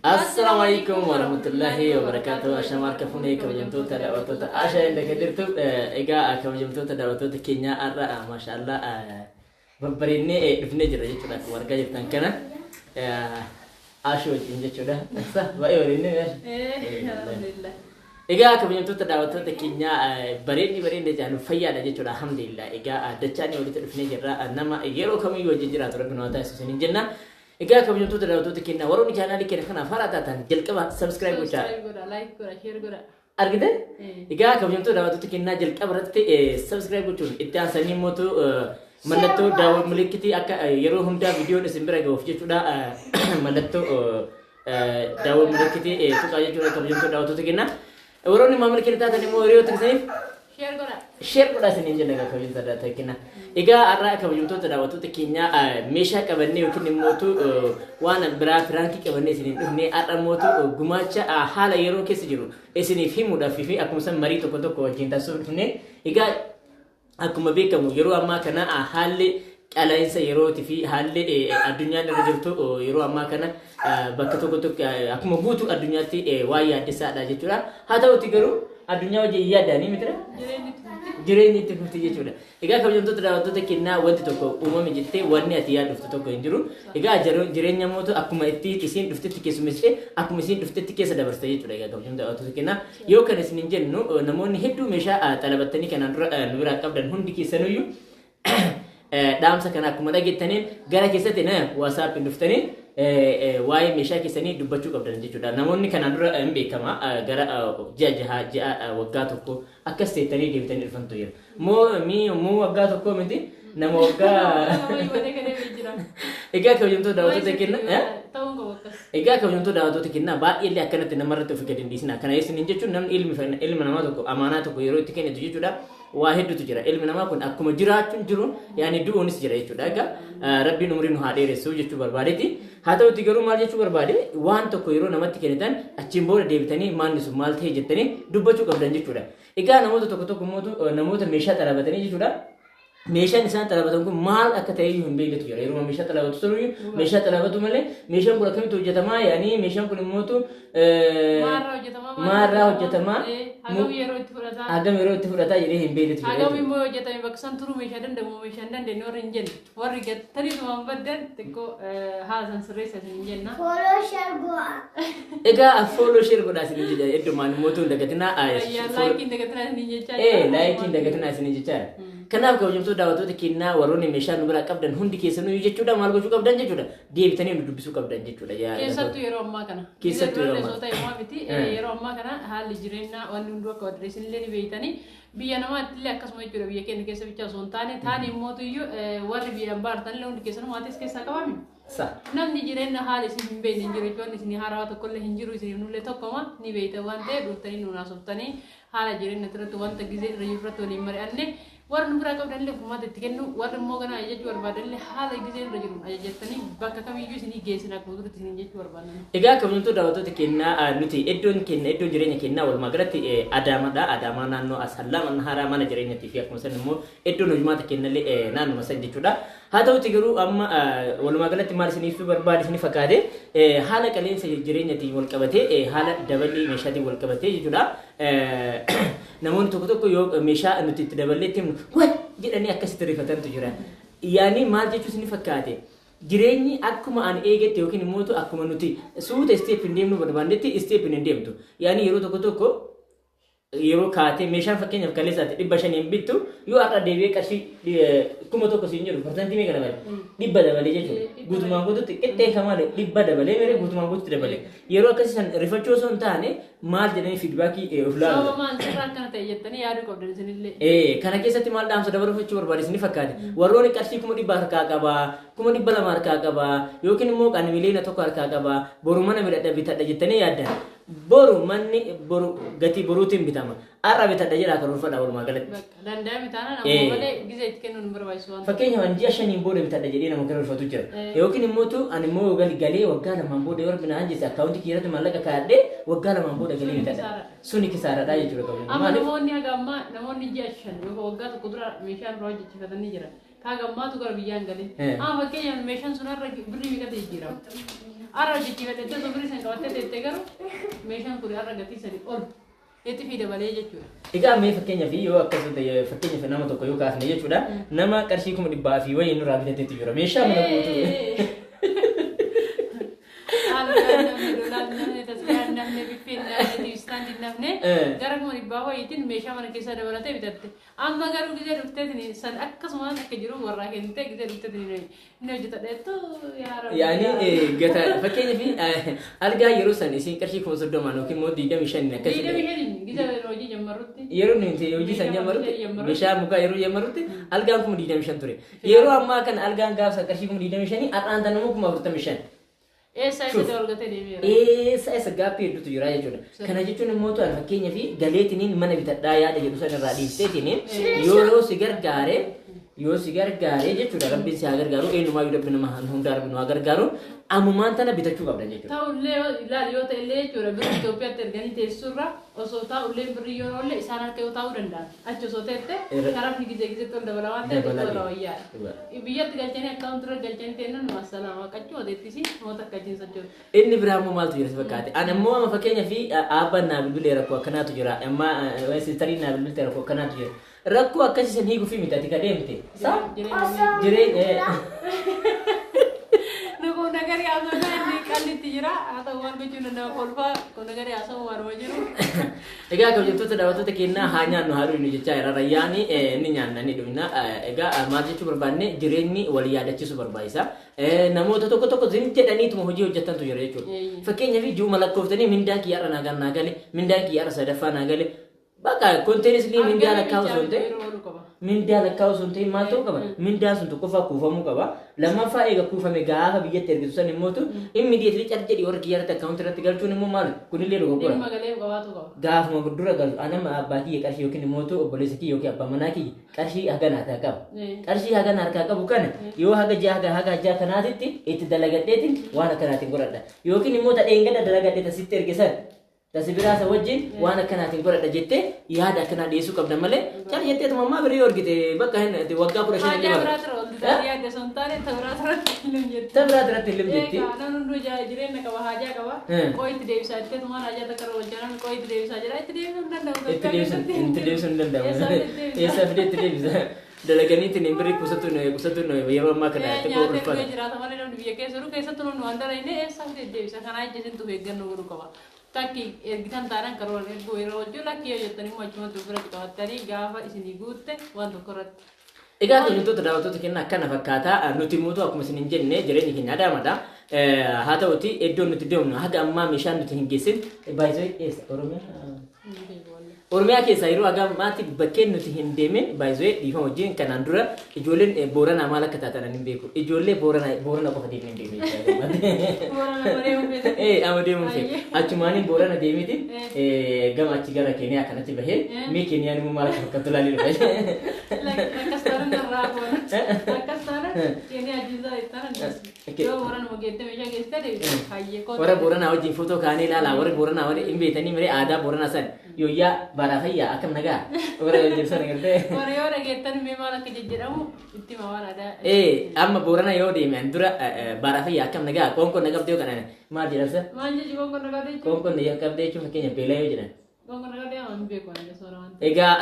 Assalaamu alaikum warahmatullahi wabarakatuh. Ashama harka fuunee, kabajamtoota daawwattoota Ashaa inda kan jirtu. Egaa kabajamtoota daawwattoota keenyaa, har'a maashaallah babbareennee dhufnee jirra jechuudha. Akkuma argaa jirtan kana Ashoo wajjin jechuudha. Baay'ee bareennee. Alhamdulillah. Egaa kabajamtoota daawwattoota keenyaa, bareedni bareedni jaalu fayyaadha jechuudha, alhamdulillah. Egaa dachaanii walitti dhufnee jirra. Nama yeroo kamiyyuu wajjin jiraatu Rabbi nu haa taasisu isiniin jenna. Egaa kabajamtoota daawwattoota keenyaa, warroonni chaanaalii keenya kanaaf haaraa taatan jalqaba subscribe gochaa. Subscribe godha, like godha, share godha. Argite? Egaa kabajamtoota daawwattoota keenyaa, jalqaba irratti subscribe gochuun, itti aansanii immoo mallattoo daawwa milikitii akka yeroo hundaa viidiyoon isin bira gahuuf jechuudha, mallattoo daawwa milikitii tuqaa jechuudha, kabajamtoota daawwattoota keenyaa. Warroonni maamila keenya taatan immoo hiriyoota keessaniif Share godha. share godhaa isiniin jenna. Egaa kabajamtoota daawwattoota keenyaa. Egaa har'a kabajamtoota daawwattoota keenyaa, meeshaa qabannee yookiin immoo waan biraa piraankii qabannee isiniin dhufne. Har'a immoo gumaacha haala yeroo keessa jiru isiniif himuudhaaf fi akkuma san marii tokko tokko wajjin taasisuuf dhufne. Egaa akkuma beekamu yeroo ammaa kana haalli qaala'insa yerootii fi haalli addunyaan irra jirtu yeroo ammaa kana bakka tokko tokko akkuma guutuu addunyaatti waan yaaddessaadha jechuudha. Haa ta'uti garuu addunyaa wajjin yaaddaanii miti. Jireenyi itti fufti. Jireenyi itti fufti jechuudha. Egaa kabajamtoota daawwattoota keenyaa, wanti tokko uumame jettee wanni ati yaadduftu tokko hin jiru. Egaa jireenya mootu akkuma itti isiin dhuftetti keessummeessite, akkuma isiin dhuftetti keessa dabarsite jechuudha. Egaa kabajamtoota daawwattoota keenyaa, yoo kan isin hin jennu namoonni hedduu meeshaa xalabattanii kanaan dura nu biraa qabdan hundi keessanuyyuu dhaamsa kana akkuma dhageettaniin gara keessatti na WhatsAppiin dhuftanii waa'ee meeshaa keessanii dubbachuu qabdan jechuudha. Namoonni kanaan dura hin beekama, gara ji'a 6, ji'a waggaa 1 akkas teettanii deebitanii dhufantu jira. Moo mi moo waggaa 1 miti, nama waggaa. Nama yoo gadee jira. Egaa kabajamtoota daawwattoota keenyaa. Ta'uun qabu akkas. Egaa kabajamtoota daawwattoota keenyaa, baay'ee illee akkanatti namarratti of gadi hin dhiisina. Kana isin jechuun namni ilma namaa tokko amaanaa tokko yeroo itti kennitu jechuudha. Waa hedduutu jira. Ilmi namaa kun akkuma jiraachuun jiru yaani du'uunis jira jechuudha. Egaa Rabbiin umurii nu haa dheeressu jechuu barbaadeeti. Haa ta'uti garuu maal jechuu barbaade, waan tokko yeroo namatti kennitan achiin booda deebitanii maalni sun maal ta'e jettanii dubbachuu qabdan jechuudha. Egaa namoota tokko tokko immoo namoota meeshaa xalabatanii jechuudha. Meeshaan isaan xalabatan kun maal akka ta'e iyyuu hin beeknetu jira. Yeroo meeshaa xalabatu sun meeshaa xalabatu malee meeshaan kun akkamitti hojjetamaa, yaani meeshaan kun immootu Maarraa hojjetamaa? Maarraa hojjetamaa? Hagam yeroo itti fudhataa? Hagam yeroo itti fudhataa jedhee hin beeknetu jira. Hagam immoo hojjetame bakka san turuu meeshaa danda'u, meeshaa hin dandeenye warri hin jenne, warri gattanii tumaan baddan xiqqoo haala san sirreessa isin hin jenna. Follow, share godha. Egaa follow, share godhaa isin jedha, heddumaan immoo hin dagatinaa. Ayyaa, likeiin dagatinaa isin jechaa. Likeiin dagatinaa isin jechaadha. Kanaaf kabajamtoota daawwattoota keenyaa, warroonni meeshaa nu biraa qabdan hundi keessanuu jechuudha, maal gochuu qabdan jechuudha, deebitanii nu dubbisuu qabdan jechuudha. Keessattuu yeroo ammaa kana. Keessattuu yeroo ammaa. Osoo ta'e maa miti, yeroo ammaa kana haalli jireenyaa wanni hunduu akka wadreessin illee ni beeytanii, biyya namaatti illee akkasuma jechuudha, biyya keenya keessa bichaa osoo hin taane taane immootu iyyuu warri biyya baartan illee hundi keessanuu maatis keessaa qabami. Sa. Namni jireenya haala isin hin beekne hin jiru jechuun isin haarawaa tokkollee hin jiru, isin nullee tokkoma ni beeyta waan ta'eef dhuftanii nuun haasoftanii haala jireenya irratti, wanta gizee irra jiru irratti waliin mari'anne, warri nu biraa qabdan illee furmaata itti kennu, warri immoo ganaa ajajachuu barbaadan illee haala gizee irra jiruun ajajattanii bakka kamiyyuu isinii geessina akkuma turutti isiniin jechuu barbaadan. Egaa kabajamtoota daawwattoota keenyaa, nuti iddoon keenya, iddoon jireenya keenyaa walumaa galatti Adaamaadha. Adaamaa naannoo Asallaa Mannaharaa mana jireenyatii fi akkuma san immoo iddoon hojimaata keenyallee naannuma san jechuudha. Haa ta'uti garuu amma walumaa galatti maal isin ibsuu barbaade isin fakkaate, haala qaala'insa jireenyatiin wal qabatee, haala daballii meeshaatiin wal qabatee jechuudha. Namoonni tokko tokko yoo meeshaa nuti itti daballee itti himnu "What?" jedhanii akkasitti rifatantu jira. Yaani maal jechuu isin fakkaate, jireenyi akkuma ani eegetti yookiin immoo akkuma nuti suuta step hin deemnu barbaannetti step hin deemtu. Yaani yeroo tokko tokko yeroo kaatee meeshaan fakkeenyaaf kaleessaatti 500n bittu yoo har'a deebi'ee qarshii 1000 siin jedhu, parsantii meeqa dabale? 100 dabalee jechuudha. Guutumaan guututti qixxee kamaale 100 dabalee mere guutumaan guututti dabalee. Yeroo akkasii san rifachuu osoo hin taane maal jedhanii feedbackii of laalu. Sababa maal sirraa akkana ta'e jettanii yaaduu qabdan isinillee. Kana keessatti maal dhaamsa dabarfachuu barbaade isin fakkaate, warroonni qarshii 100,000 harkaa qabaa, 200,000 harkaa qabaa, yookiin immoo kan 1 miliyoona harkaa qabaa, boru mana midhadha bitadha jettanii yaaddan. Boru manni boru gatii boruutiin bitama. Har'a bitadha jedhaa karoorfadha walumaa galatti. Bakka danda'ame taanaan ammoo malee gizee itti kennuun hin barbaachisu waan ta'eef. Fakkeenyaaf ani ji'a 5n booda bitadha jedhee nama karoorfatu jira. Yookiin immoo tu ani immoo galee waggaa 2n booda yoo Rabbi na anjise akkaawuntii kiyyatti maallaqa kaa'adhee waggaa 2n booda galee Suni bitadha. kisaaradha. Suni kisaaradha jechuudha qabu. Amma Maaliif? namoonni haga ammaa, namoonni ji'a 5 yookaan waggaa 1 dura meeshaa irraa hojjechiifatanii jiran. Haga ammaatu gara biyyaan galin. Amma fakkeenyaaf meeshaan sun har'a birrii meeqatti jijjiirama? Har'a hojjechiifadhettee osoo birrii san qabattee teettee garuu meeshaan kun har'a gatii sanii ol itti fi dabalee jechuudha. Egaa mee fakkeenyaaf yoo akkas ta'e, fakkeenyaaf nama tokko yoo kaasne jechuudha, nama qarshii 100,000 fi wayii nurraa bitateetu jira meeshaa mana guutuu. Algaan namni, lolaan namni, tasgaan namni, biffeen namni, tiwistaandiin namni gara 100,000 wayiitiin meeshaa mana keessaa dabalatee bitatte. Amma garuu gizee dhufteetiin san akkasumaan akka jiru warraa kennitee gizee dhufteetiin inni hojjetadheettu yaa Rabbi. Yaani gata fakkeenyaaf algaa yeroo san isiin qarshii 30,000 yookiin immoo 25 akkas 25n gizee hojii jammarrutti. Yeroo nuti hojii san jammarutti, meeshaa mukaa yeroo jammarutti algaan 25,000 ture. Yeroo ammaa kana algaan gaafsa qarshii 25,000 har'aan tan immoo 45,000. Eessa Shuf. eessa ol gatee deemeera. Eessa eessa gaaffii hedduutu jira jechuudha. Kana jechuun immoo tu'an fakkeenyaaf galeetiniin mana bitadhaa yaada jedhu san irraa dhiifteetiniin yoo si gargaare jechuudha, Rabbiin si haa gargaaru, eenyumaayyuu Rabbi nama hundaa Rabbi nu haa gargaaru, ammumaan tana bitachuu qabda jechuudha. Ta'ullee ilaali, yoo ta'e illee jechuudha, birrii Itoophiyaatti erganii teessurra osoo taa'ullee birrii yoo oolle isaan harka yoo taa'uu danda'an achi osoo teette sharafni gizee gizeetti ol dabala waan ta'eef Dabalaa irra deema. wayyaadha. Dhugaa. Biyyatti galchanii akkaawuntii irra galchanii teennan maasalaama qachuu odeettisi namoota akka achiin socho'u. Inni biraa immoo maaltu jira si fakkaate? Ani immoo amma fakkeenyaaf abbaan naa bilbilee rakkoo akkanaatu jira. Amma sistariin naa bilbilte rakkoo akkanaatu jira. Rakkoo akkasii san hiikuu fi miti ati ka deemte. Sa? Jireenya. Nu kun nagarii haasawaa inni qallitti jira. Haa ta'u, waan gochuun danda'u kolfaa kun nagarii haasawaa waanuma jiru. Egaa kabajamtoota daawwattoota keenyaa, haa nyaannu haa dhugnu jechaa jira. Rayyaani ni nyaanna ni dhugna. Egaa maal jechuu barbaanne, jireenyi wal yaadachiisuu barbaachisa. Namoota tokko tokko zin jedhaniituma hojii hojjetantu jira jechuudha. Fakkeenyaaf ji'uma lakkooftanii mindaan kiyya har'a naa gale, mindaan kiyya har'a sadaffaa naa gale. Bakka continuously mindaa lakkaa'u osoo hin ta'in, Yeroo ooluu qaba. Mindaa lakkaa'u osoo hin ta'in maal ta'uu qaba? Mindaan sun tokkoffaa kuufamuu qaba. Lammaffaa eega kuufame gaafa biyyatti ergitu san immootu immediately car jedhi warra kiyya irratti akkaawuntii irratti galchuun immoo maal, kunillee dogoggora. Dhimma galee qabaatu qaba. Gaafuma dura galu anama abbaa kiyya qarshii yookiin immootu obboleessa kiyya yookiin abbaa manaa kiyya qarshii hagana harkaa qaba. Qarshii hagana harkaa qabu kana yoo haga ji'a haga ji'a kanaatitti itti dalagadheetiin waan akkanaatiin godhadha. Yookiin immoo ta dheengada dalagadhee tasitti erge san tasi biraa isa wajjin waan akkanaatiin godhadha jettee yaada akkanaa dhiyeessuu qabda malee cal jetteetuma ammaa birii yoo argite bakka hin waggaa 15 Haajaa illee biraa tura olti taatee yaadde osoo hin taane ta biraa turatti illee jetti. Ta biraa turatti illee jetti. Egaa namni hunduu jireenya qaba, haajaa qaba. Qooyitti deebisaa jettee tumaan haajaa takka irra hojjannaan qooyitti deebisaa jira, itti deebisuu hin danda'u. Itti deebisuu hin danda'amu. Eessaa fidee deebisa? Eessaa fidee itti deebisa? Dalaganiitiin hin birrii qusatuun yeroo ammaa kana xiqqoo Nyaatee ulfaata. dhugee jiraata malee namni biyya keessa jiru, keessattuu namni waan dalagne eessaa fidee deebisa? Kanaa jecha isintu of eeggannoo godhuu qaba. Takki ergitan taanaan karoora erguu yeroo hojii lakki yoo jettan immoo achumatti ofirratti qabattanii gaafa isinii guutte waan tokko irratti. Egaa kabajamtoota daawwattoota keenya, akkana fakkaata. Nuti immoo akkuma isin hin jenne jireenyi keenya Adaamaadha. Haa ta'uti iddoon nuti deemnu haga ammaa meeshaan nuti hin geessin baay'ee eessa Oromiyaa? Oromiyaa keessaa yeroo haga ammaatti bakkeen nuti hin deemin baay'ee, dhiifama wajjin, kanaan dura ijoolleen Booranaa maal akka taatan hin beeku. Ijoollee Booranaa Boorana qofa deemnee hin beeknu. Boorana deemuu feete. Amma deemuun fedhe. Achumaaniin Boorana deemiti gama achi gara Keeniyaa kanatti bahee mee Keeniyaan immoo maal akka fakkaatu ilaalee dhufe. Akkas taanaan irraa boona. Akkas taanaan Keeniyaa ajjiisaa itti yoo Booranuma geettee meeshaa geessitee deebite hayyee kootu. Warra Booranaa wajjin footoo kaanee ilaalaa, warra Booranaa warra hin beektanii malee aadaa Booranaa san, yooyyaa baraa fayyaa akkam nagaa warra jiru sana gartee. Warra yoo dhageettan mee maal akka jejjedhamu itti hima waan aadaa. Amma Boorana yoo deeme an dura baraa fayyaa akkam nagaa qoonqoon na qabdee yoo kanaan maal jedhan sa? Maal jechi qoonqoon na qabdee jechuun? Qoonqoon na qabdee jechuun fakkeenya beelaa yoo jedhan. Qoonqoon na qabdee amma hin beeku ani soora waan ta'eef. Egaa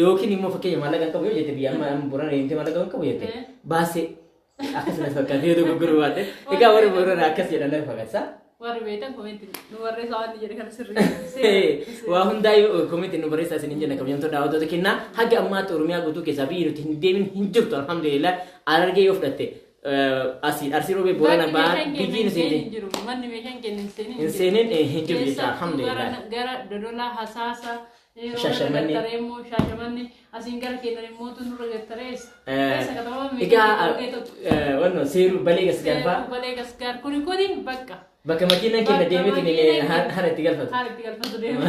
yookiin immoo fakkeenya maallaqa hin qabu yoo jette, biyya amma Boorana deemtee maallaqa hin qabu jette, baasee akkasumas fakkaatee yoo dogoggoruu baadhe. Egaa warri Boorana akkas jedhan lafa fakkaata. Warri beektan komentii nu barreessaa, waan jedhe kana sirrii. Waa hundaayyuu komentii nu barreessaa isin hin jenna. Kabajamtoota daawwattoota kennaa, haga ammaatti Oromiyaa guutuu keessaa biyyi nuti hin deemin hin jirtu, alhamdulillah. Harargee yoo fudhatte asii Arsii, Roobee, Boorana ba'aa biyyi nuti hin jiru. Manni meeshaan keenya hin seenin hin seenin hin jiru jecha, alhamdulillah. Gara Dodolaa, Hasaasa, Shaashamannee. Gartaree immoo Shaashamannee, asiin gara keenan immoo nurra gartaree eessa? Eessa katamaa? Egaa wanno seeruu balee gasgaarbaa. Balee gasgaar kuni bakka. Bakka makiinaan keenya deemeetiin hara itti galfatu. Haala itti galfatu deema.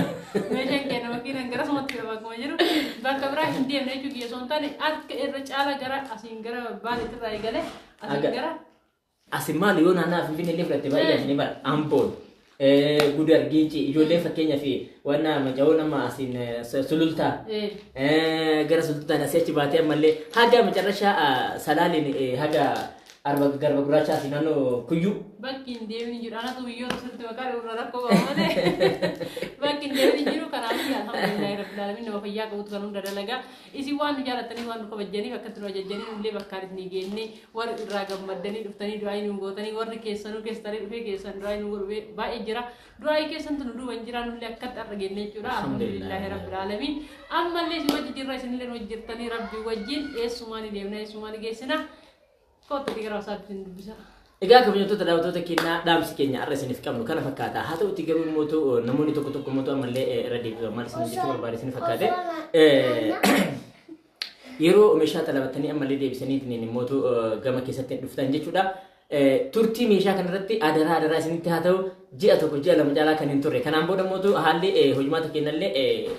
Meeshaan keenya makiinaan gara sumatti akkuma jiru bakka biraa hin deemne jechuu kiyya osoo hin taane, harka irra caala gara asiin gara baaleetirraa eegalee asiin gara Asin maal yoo naannaa Finfinnee illee fudhatte baay'ee ni bara Amboon. Gudar, Gincii, ijoollee fakkeenyaa fi wanna maca'oo nama asiin Sulultaa, gara Sulultaan asii achi baatee ammallee haga macarrashaa Salaaliin haga Arba Garba Gurraachaa fi naannoo Kuyyuu. Bakki hin deemin jiru. Anatu biyyoota sirriitti maqaa irra rakkoo qaba malee. Bakki hin deemin jiru. Kanaaf alhamdulillahi rabbil alamin, nama fayyaa qabutu kan hunda dalagaa. Isin waan nu jaalatanii, waan nu kabajjaniif, akkatti nu ajajjanii, nullee bakkaan isin geenne, warri irraa gammaddanii dhuftanii du'aa nu gootanii, warri keessanuu keessanii dhufee keessan du'aa nu godhu baay'ee jira. Du'aa keessantu nu duuba hin jira, nullee akkatti har'a geenne jechuudha. Alhamdulillahi rabbil alamin. Ammallee isin wajji jirra, isinillee nu wajji jirtanii, rabbi wajjin eessumaan deemna, eessumaan geessina. Kootti gara wasaatti isin dubbisa. Egaa kabajamtoota daawwattoota keenyaa, dhaamsi keenya har'a isiniif qabnu kana fakkaata. Haa ta'utti garuu immoo namoonni tokko tokko immoo ammallee irra deebi'u maal isin jechuu barbaade isin fakkaate. Yeroo meeshaa xalabatanii ammallee deebisanii immoo gama keessatti dhuftan jechuudha. Turtii meeshaa kanarratti adaraa adaraa isinitti haa ta'u, ji'a 1, ji'a 2 caalaa kan hin turre. Kanaan booda immoo haalli hojimaata keenyallee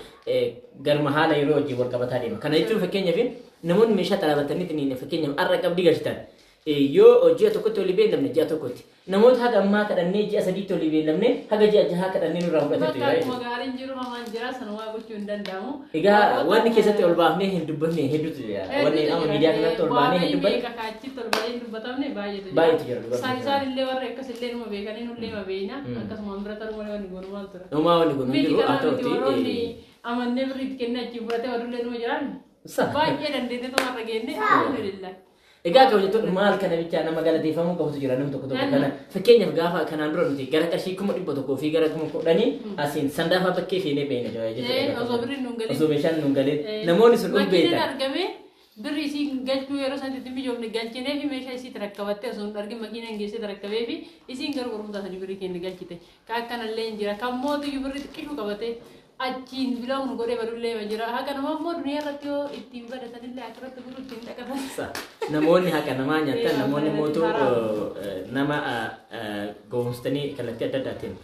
galma haala yeroo wajjin wal qabataa deema. Kana jechuun fakkeenyaaf namoonni meeshaa xalabatanii, fakkeenyaaf har'a qabdii galchitan, yoo ji'a 1tti olii beellamne ji'a 1tti, namoota haga ammaa kadhannee ji'a 3tti olii beellamne, haga ji'a 6 kadhannee nurraa fudhatetu jira. Akkuma gaariin jiru hamaan jira, sanumaa gochuu hin danda'amu. Egaa wanni keessatti ol baafnee hin dubbanne hedduutu jira. Wanni amma miidiyaa kanatti ol baafnee hin dubbanne Kaachitti ol baay'ee hin dubbatamne baay'eetu jira. Baay'eetu jira. Isaan isaan illee warra akkas illee numa beekanii, nullee ma beekna, akkasuma bira taruu malee wanni goonu maal tura. Homaa wanni goonu jiru haa ta'uti. Warroonni amannee birriitti kennee achiin fudhatee wadullee numa jiraan. Baay'ee dandeenye tuma irra geenne, alhamdulillah. Egaa kabajattoonni, maal kana bichaa nama galateeffamuu qabutu jira, namni tokko tokko kana. Fakkeenyaaf gaafa kanaan dura nuti gara qarshii 100,000 fi gara 10,000 asiin Sandaafaa bakkee feenee beekna jechuudha. Osoo birriin nuun galin. Osoo meeshaan nuun galin. Namoonni sun ol beekan. Argame birri isii galchuu yeroo sanatti mijoofne galchinee fi meeshaa isii tarakkabattee osoo hin argin makiinaan geessee tarakkabee fi isiin garuu gurgurtaa sanii birrii keenya galchite. Ka akkanallee hin jira. Kan mootiyyuu birrii xiqqishuu qabatee achiin bilaa'uun godhee badullee jira. Haqa namaa immoo duniyaa irratti yoo ittiin badatanillee akkiratti guruu ittiin dhaqatan. Namoonni haqa namaa nyaatan, namoonni mootuu nama gowwoomsitanii kallattii adda addaatiin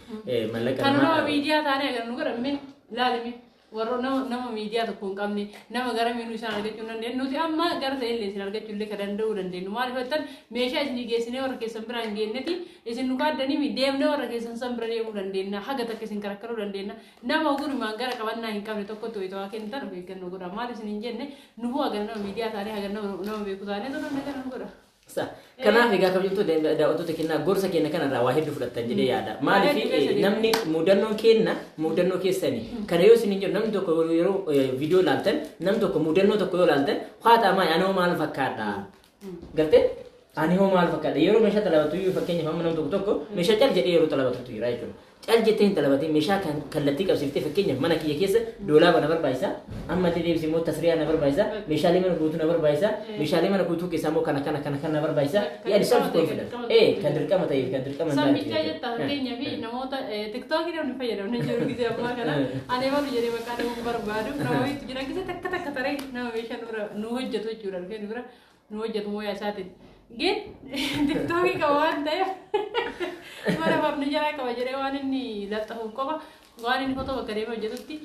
mallaqa namaa. Kan nama miidiyaa taanee agarru nu godhamne laalime, warra nama miidiyaa tokko hin qabne, nama gara miinuu isaan argachuu hin dandeenyu. Nuti amma gara ta'ellee isin argachuu illee kan danda'uu dandeenyu. Maaliif jettan, meeshaa isinii geessinee warra keessan biraa hin geenneti isin nu kaaddanii deemnee warra keessan san bira deemuu dandeenya, haga takka isin karakkaruu dandeenya. Nama ogummaan gara qabannaa hin qabne tokkotti wayitawaa kennitan of eeggannoo godha. Maal isin hin jenne, nu haga nama miidiyaa taanee, haga nama beeku taanee nama gara nu godha. Kanaaf egaa kabajamtoota daawwattoota kennaa, gorsa keenya kanarraa waa hedduu fudhattan jedhee yaada. Maaliif, namni mudannoon kenna mudannoo keessanii kana yoo isin hin jiru, namni tokko yeroo viidiyoo ilaaltan, namni tokko mudannoo tokko yoo ilaaltan, haata amaa ani hoo maal fakkaadha? Galtee ani hoo maal fakkaadha? Yeroo meeshaa xalabatu iyyuu, fakkeenyaaf amma namni tokko tokko meeshaa cal jedhee yeroo xalabatutu jira jechuudha. Cal jettee hin xalabatin, meeshaa kan kallattii qabsiiftee, fakkeenyaaf mana kiyya keessa doolaaba na barbaachisa, amma illee deebisee immoo tasriyaa na barbaachisa, meeshaalee mana guutuu na barbaachisa, meeshaalee mana guutuu keessaa immoo kana kana kana kana na barbaachisa. Yaani self confidence kan dirqama ta'eef kan dirqama hin taane. Sammichaa jettaa, fakkeenyaa fi namoota TikTokii namni fayyadamne jiru gisee ammaa kana, ani malu jedhee maqaa nama barbaadu nama wayiitu jira, gisee takka takka taree nama meeshaa nu hojjetu jechuudha, dhufee nu bira nu hojjetu mooyaa isaatiin. Gin TikTokii qaba waan ta'eef, mana farnicharaa qaba jedhee, waan inni laxxafuuf qofa, waan inni fotoo bakka deemee hojjetutti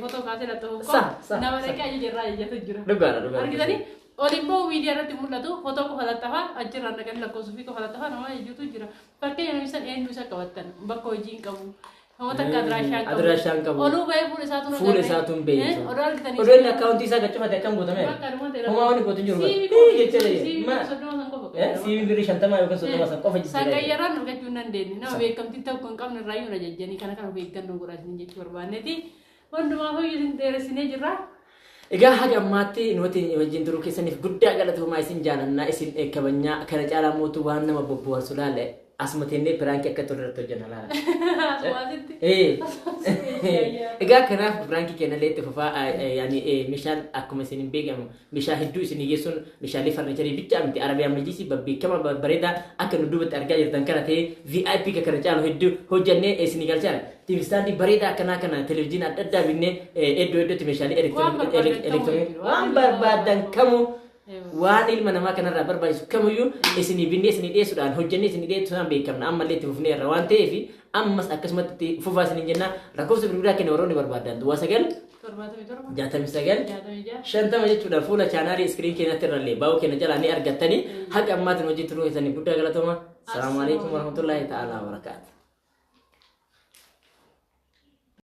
fotoo kaasee laxxafuuf qofa nama dhaqee ajaja irraa ajajatu jira. Dhugaadha, dhugaadha. Argitanii, ol immoo miidiyaa irratti mul'atu, fotoo qofa laxxafaa, achirraan dhaqanii lakkoofsuu fi qofa laxxafaa nama ajajuutu jira. Fakkeenya namni san eenyu isa qabattan bakka hojii hin qabu. Namoota akka adiraashaa hin qabu. Adiraashaa hin qabu. Oluu bahee fuula isaatu Fuula isaatu hin beektu. Oduu argitanii. Oduu inni akkaawuntii isaa gachifate akkam guutame? Homaa wanni gootu hin jiru. Jecha 30 san qofa. Siimii birrii 50 yookiin 30 san qofa jijjiirraa. Sagayyaraan argachuu hin dandeenye. Nama beekamtii tokko hin qabne irraa iyyuu ajajjanii kana kan of eeggannoo godhaa jechuu barbaanneeti. Hundumaa hojii isin dheeressinee jirra. Egaa haga ammaatti nuti wajjin turuu keessaniif guddaa galatoomaa, isin jaalannaa, isin kabajnaa. Kana caalaa mootu waan nama bobboharsu laale, asuma teennee prankii akka tole irratti hojjenna laala. Asumaasitti. Egaa kanaaf prankii kennallee itti fufaa, yaani meeshaan akkuma isin hin beekamu meeshaa hedduu isin geessuun, meeshaalee farnicharii bichaa miti, arabiyaan majlisii babbeekama babbareedaa akka nu duubatti argaa jirtan kana ta'ee, VIP kana caalu hedduu hojjannee isin galchaa. TV standii bareedaa akkanaa kana, televizyiina adda addaa binnee, iddoo iddootti meeshaalee elektirooniksii waan barbaadan kamuu, waan ilma namaa kanarraa barbaachisu kamiyyuu isinii binnee isinii dhiyeessuudhaan, hojjannee isinii dhiyeessuudhaan beekamna. Ammallee itti fufnee irra waan ta'eef, ammas akkasumatti itti fufaa isiniin jenna. Lakkoofsa bilbilaa keenya warroonni barbaadan 09 77 69 66 50 jechuudhaan fuula chaanaalii screen keenyatti irrallee baa'uu keenya jalaa ni argattanii. Haqa ammaatiin hojii turuu keessanii guddaa galatooma. Salaamu alaikum warahmatullaahi ta'ala wabarakaatu.